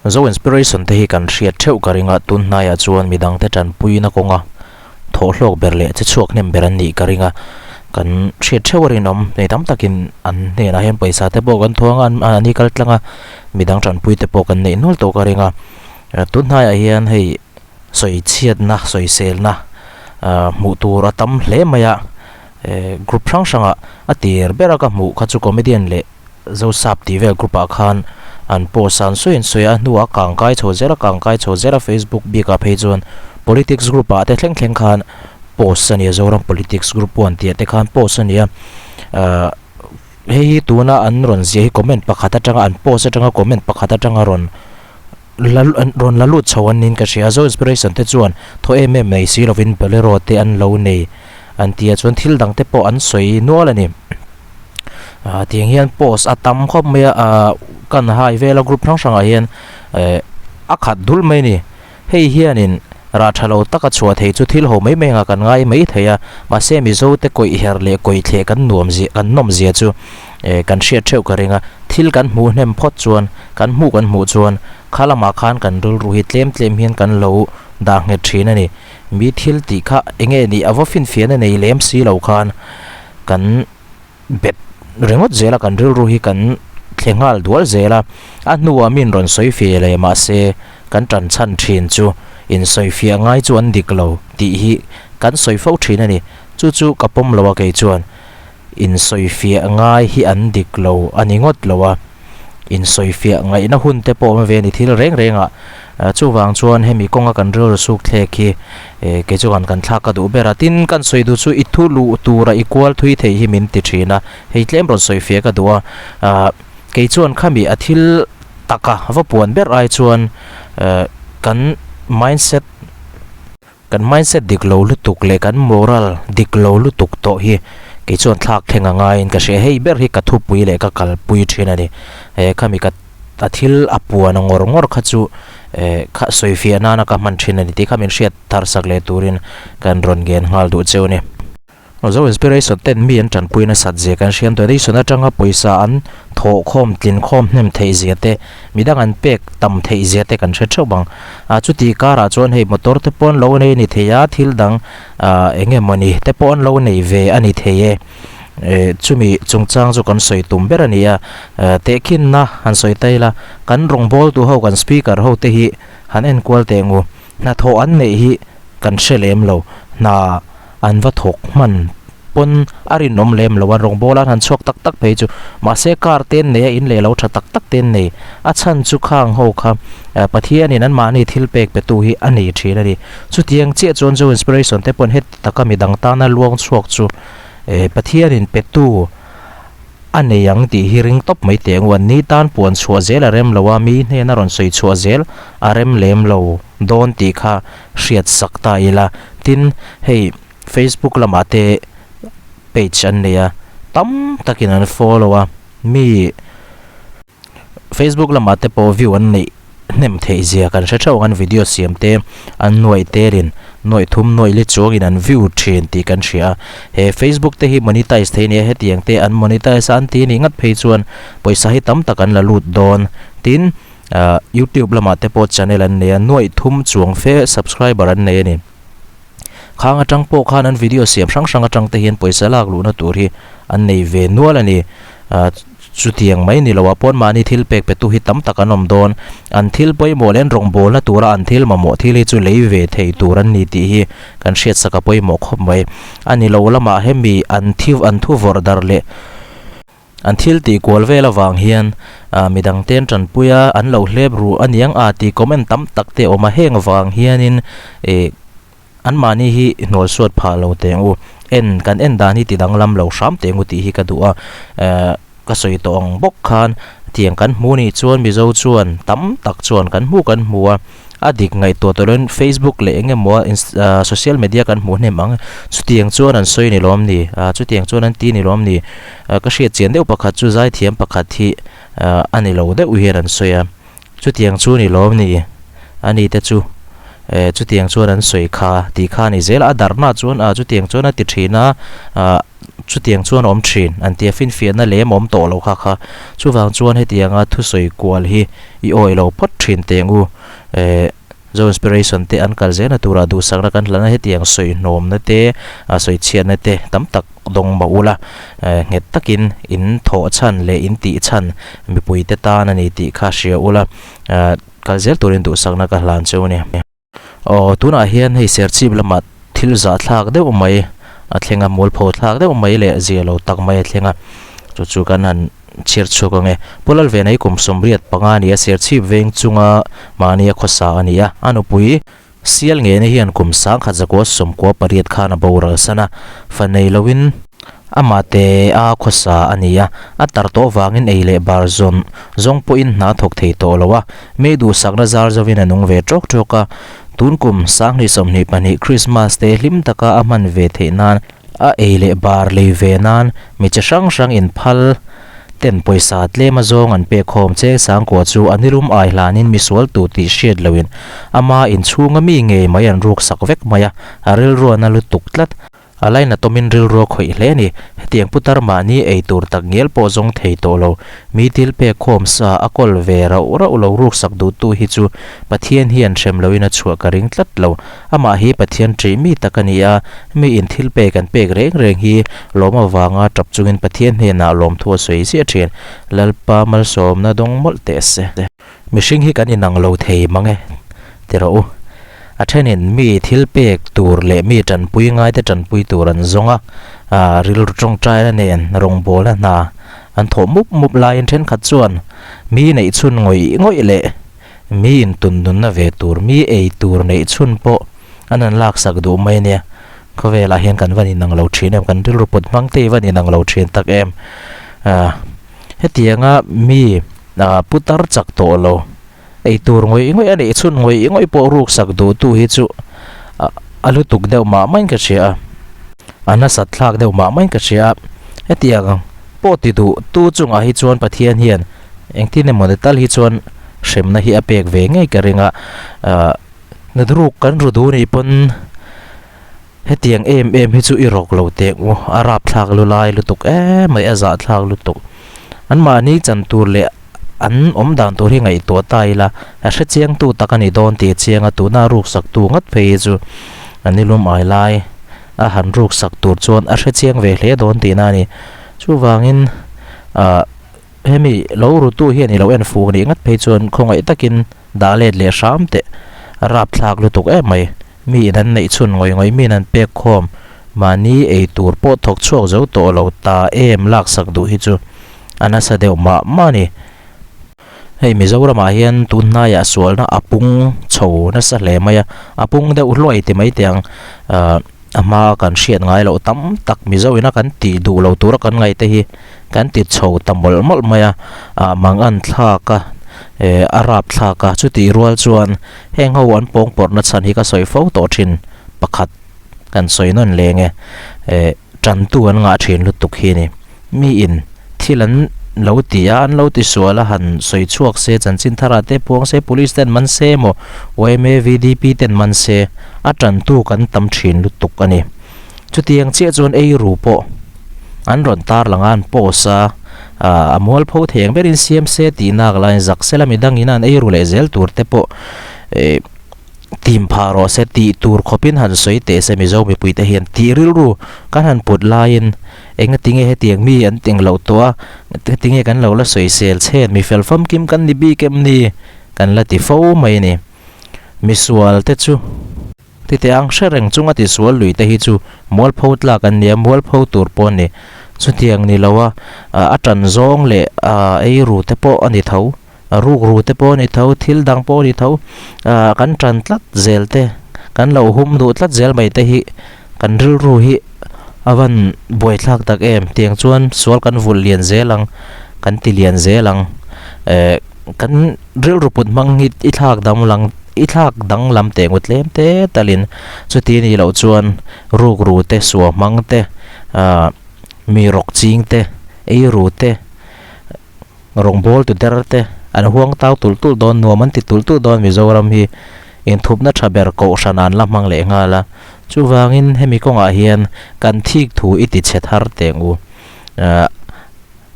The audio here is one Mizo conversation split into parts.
Zo Inspiration te hi kan hriat theuh ka ring a, tun hnaiah chuan midangte tanpuina kawnga thawhhlawk ber leh che chhuak hnem ber an nih ka ring a, kan hriat theuh a rinawm. Hei tam takin an hnenah hian pawisa te pawh kan thuang a, an hi kal tlang a, midang tanpui te pawh kan neih nual tawh ka ring a. Tun hnaiah hian hei sawi chhiatna, sawiselna hmuh tur a tam hle mai a, group hrang hrangah a tir bera ka hmuh kha chu comedian leh Zosap tih vel group ah khan an post a, an sawi an sawi a, a hnuah a kang kai chho zel a, kang kai chho zel a, Facebook bik ah phei chuan politics group ah te thleng thleng khan post a ni a, Zoram politics group pawh an tih ah te khan post a ni a, ahh hei hi tuna an rawn ziah hi comment pakhat atanga an post atanga comment pakhat atanga rawn la rawn la lut chho an niin ka hria a, Zo inspiration te chuan thaw em em nei si lovin bolero te an lo nei an ti a, chuan thil dang te pawh an sawi nual a ni. Ah tiang hian post a tam khawp mai a ah kan hai vel a group hrang hrangah hian eh a khat dul mai a ni hei hianin rah tha lo taka chhuah thei chu thil ho mai mai anga kan ngai mai thei a mahse mizo te kawih her leh kawih thleh kan nuam zia kan nawm zia chu eh kan hriat theuh ka ring a thil kan hmuh hnem phawt chuan kan hmuh kan hmuh chuan kha lamah khan kan rilru hi tlem tlem hian kan lo dah nghet thin a ni mi thil tih kha enge nih a va finfiahna nei lem si lo khan. Kan bet ringawt zel a, kan rilru hi kan thle nghal dual zel a, a hnuah min rawn sawi feh leh mahse kan tan chhan thin chu insawifiah ngai chu an dik lo tih hi kan sawi fo thin a ni. Chu chu ka pawm lo a kei chuan insawifiah ngai hi an dik lo a ni ngawt lo a. Insawifiah ngaihna hun te pawh awm ve a ni thil reng reng ah. Chuvang chuan hemi kawnga kan rilru suk thlek hi kei chuan kan thlak ka duh ber a. Tin, kan sawi duh chu i thu luh tura i kual thui thei hi min ti thin a. Hei tlem rawn sawifiah ka duh a. Kei chuan khami a thil taka va puan ber ai chuan kan mindset, Kan mindset dik lo lutuk leh kan moral dik lo lutuk tawh hi kei chuan thlak thleng a ngaiin ka hria. Hei ber hi ka thupui leh ka kalpui thin a ni. He khami ka a thil a puan a ngawr ngawr kha chu eh kha sawifiah nana ka hman thin a ni tih kha min hriat thar sak leh turin kan rawn ngen nghal duh cheu a ni. Zo Inspiration ten mi an tanpui nasat zia kan hriam donation atanga pawisa an thawh khawm tlin khawm hnem theih zia te, midang an pek tam theih zia te kan hre theuh bang. Ah chuti karah chuan hei motor te pawh an lo nei a ni thei a, thil dang ah eng emaw ni te pawh an lo nei ve a ni thei e. Eh chumi chungchang chu kan sawi tum ber a ni a, eh tehkhinna han sawi ta ila kan rawngbawltu ho kan speaker ho te hi han enkual teh ngu. Hnathawh an neih hi kan hre lem lo, hna an va thawk hman pawn a rinawm lem lo a, rawngbawla an han chhuak tak tak phei chu mahse car te an nei a, in leh lo tha tak tak te an nei. A chhan chu khang ho kha Pathianin anmahni thil pek petu hi a nei thin a ni. Chutiang chiah chuan Zo Inspiration te pawn heti taka midang tana luang chhuak chu Pathianin petu A nei ang tih hi ring tawp mai teh nguan ni tan puan chhuah zel a rem lo a, mi hnena rawn sawi chhuah zel a rem lem lo dawn tih kha hriat sak ta ila. Tin, hei Facebook lamah te page an nei a, tam takin an follow a, mi Facebook lamah te pawh view an neih hnem theih zia kan hre theuh ang an video siam te an nuaih telin nuaih thum nuaih li chuangin an view thin tih kan hria a he Facebook te hi monetize thei nia hetiang te an monetize a an ti nih ngat phei chuan pawisa hi tam tak an la lut dawn tin ah youtube lamah te pawh channel an nei a nuaih thum chuang fe subscriber an nei a ni khang atang pawh khan an video siam hrang hrang atang te hian pawisa lak luhna tur hi an nei ve nual a ni ah. Chutiang mai ni loah pawn mahni thil pek petu hi tam tak an awm dawn. An thil pawimawh leh an rawngbawlna tura an thil mamawh thil hi chu lei ve thei tur an ni tih hi kan hriatsak a pawimawh khawp mai. A ni lo lamah hemi an thi an thu vawrh dar leh an thil tih kual vel avang hian midang te an tanpui a, an lo hlep ruh a niang a tih comment tam tak te a awm a. Heng avang hianin ih Anmahni hi hnual suat phah lo teh ang u. En, kan en dan hi ti danglam lo hram teh ang u tih hi ka duh a. Eh, ka sawi tawh ang bawk khan tiang kan hmu nih chuan Mizo chuan tam tak chuan kan hmu kan hmu a. A dik ngaihtuah tawh loin Facebook leh eng emaw a social media kan hmuh hnem ang. Chutiang chuan an sawi ni lawm ni? Ah, chutiang chuan an ti ni lawm ni? Ka hriat chian deuh pakhat chu zaithiam pakhat hi a ni lo deuh hian an sawi a. Chutiang chu ni lawm ni? Ani te chu Eh chutiang chuan an sawi kha tih kha a ni zel a, a darhna chuan ah chutiang chuan a ti thin a, ah chutiang chuan a awm thin an tia finfiahna lem a awm tawh lo kha kha. Chuvang chuan hetianga thusawi kual hi i awih lo phawt thin teng u. Eh Zo Inspiration te an kal zelna turah duhsakna kan hlan a, hetiang sawi hnawmna te, ah sawi chhiatna te tam tak dawng mah ula. Eh nghet takin in thawh chhan leh in tih chhan mipuite tan a ni tih kha hria ula. Eh. Kal zel turin duhsakna ka hlan cheu a ni. Aw, tunah hian hei Serchhip lamah thil zahthlak deuh mai a thleng a, mualpho thlak deuh mai leh zia lo tak mai a thleng a, chu chu kan han chhiar chhuak ang e. Pu Lalvena hi kum 85 a ni a, Serchhip veng chunga mahnia khawsa a ni a, a nupui Sial ngene hian kum 1998 khan a boral san a, fa nei loin amah te a khawsa a ni a, a tar tawh vangin ei leh bar zawn zawng pawhin hna thawk thei tawh lo a, mi duhsakna zar zovin a nung ve tawk tawk a, tun kum 2022 Krismas te hlim taka a hman ve theih nan A ei leh bar lei ve nan mi chi hrang hrang inphal ten pawisa tlem azawng an pek khawm che sangkua chu a nilum ai hlanin mi sual tu tih hriat loin ama inchhunga mi ngei mai an ruk sak vek mai a, a rilruana lutuk tlat. A lainatawmin rilru a khawih hle a ni. Hetiang putar mahni ei tur tak ngial pawh zawng thei tawh lo. Mi thil pek khawm sa a kawl ve rauh rauh lo ruk sak duhtu hi chu Pathian hian hrem loin a chhuah ka ring tlat lo. Amah hi Pathian ṭih mi tak a ni a, mi in thil pek an pek reng reng hi lawm avanga ṭap chungin Pathian hnenah lawmthu a sawi ziah ṭhin. Lalpa malsawmna dawng mawlh teh se. Mihring hi kan inang lo thei mang e, ti rawh u. A ṭhenin mi thil pek tur leh mi ṭanpui ngaite ṭanpui tur an zawng a, rilru ṭawngṭaina nen rawngbawlna hna an thawh mup mup laiin ṭhenkhat chuan mi neihchhun ngawih ngawih leh Mi intun nunna ve tur, mi ei tur neih chhun pawh an han laksak duh mai ania. Khawvelah hian kan van inang lo thin em, kan rilru put hmang te hi van inang lo thin tak em. Hetianga mi putar chak tawh lo, ei tur ngawih ngawih a neih chhun ngawih ngawih pawh ruksak duhtu hi chu a lutuk deuh mah maiin ka hria a, a nasat thlak deuh mah maiin ka hria a. Hetiang pawh ti duh tu chungah hi chuan Pathian hian Engtin emaw ni tal hi chuan hremna hi a pek ve ngei ka ring a, ahh nadruk kan ru duh nih pawn hetiang em em hi chu i rawk lo teh u, a rapthlak lu lai lutuk em mai a zahthlak lutuk. An mahni chan tur leh an awm dan tur hi ngaihtuah ta ila a hre chiang tu tak a ni dawn tih a chiang a, tuna ruksak tu ngat phei hi chu an nilum ai lai a han ruksak tur chuan a hre chiang ve hle dawn tihna a ni. Chuvangin ahh. Hemi lo rutu hian i lo en fuk nih ngat phei chuan khawngaih takin dah let leh hram teh a rapthlak lutuk em mai. Mi in an neih chhun ngawih ngawih mi in an pek khawm mahni ei tur pawh thawk chhuak zo tawh lo ta em laksak duh hi chu a nasa deuh mah mah a ni. Hei Mizoramah hian tun hnaiah sualna a pung chho nasa hle mai a, a pung deuh hluai ti mai teh ang ah a hmaa kan hriat ngai loh tam tak Mizo ina kan tih duh lo tura kan ngaih te hi Kan ti chho ta mawlh mawlh mai a, ah mangan thlak a, eh a rap thlak a, chutih rual chuan heng ho an pawng pawrhna chhan hi ka sawi fo tawh thin pakhat kan sawi nawn leng e, eh tantu an ngah thin lutuk hi a ni. Mi in thil an lo ti a, an lo ti sual a, han sawi chhuak se, chanchin thar ah te puang se, police ten man se emaw, yma, VDP ten man se, a tantu kan tam thin lutuk a ni. Chutiang chiah chuan ei ru pawh an rawn tar lang a, an post a, ah a mualpho thei ang berin siam se tih nak laiin zak sela midangin an ei ru leh zel tur te pawh eh tim phah rawh se tih tur khawpin han sawi teh se Mizo mipui te hian tih rilru kan han put laiin engatinge hetiang mi an teng loh tawh a, engatinge kan lo la sawisel chhen mi fel famkim kan ni bik em ni kan la ti fo mai a ni. Misual te chu. Titeh ang hre reng chunga tisual lui te hi chu mualpho tlak an nia, mualpho tur pawh a ni. Chutiang ni lo a, a tan zawng leh a ei ru te pawh a ni tho, a ruk ru te pawh a ni tho, thil dang pawh a ni tho. Kan tan tlat zel te, kan lo hum duh tlat zel mai te hi kan rilru hi a van buaithlak tak em. Tiang chuan sual kan vulh lian zel ang, kan ti lian zel ang. Kan rilru put hmang hi i thlak danglam i thlak danglam teh ngut tlem te talin chuti anih loh chuan rukru te suah hmang te ah mi rawk ching te ei ru te rawngbawltu der te an huang tau tulh tulh dawn nuam an ti tulh tulh dawn Mizoram hi. Inthupna tha ber kohhran an la hmang leh nghal a. Chuvangin hemi kawngah hian kan thik thu i ti chhe thar teng u. Ahh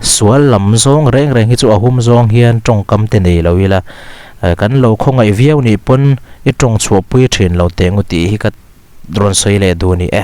sual lam zawng reng reng hi chu a hum zawng hian tawngkam te nei lo ila, kan lo khawngaih viau nih pawn i tawng chhuahpui thin lo teng u tih hi ka rawn sawi leh duh ni e.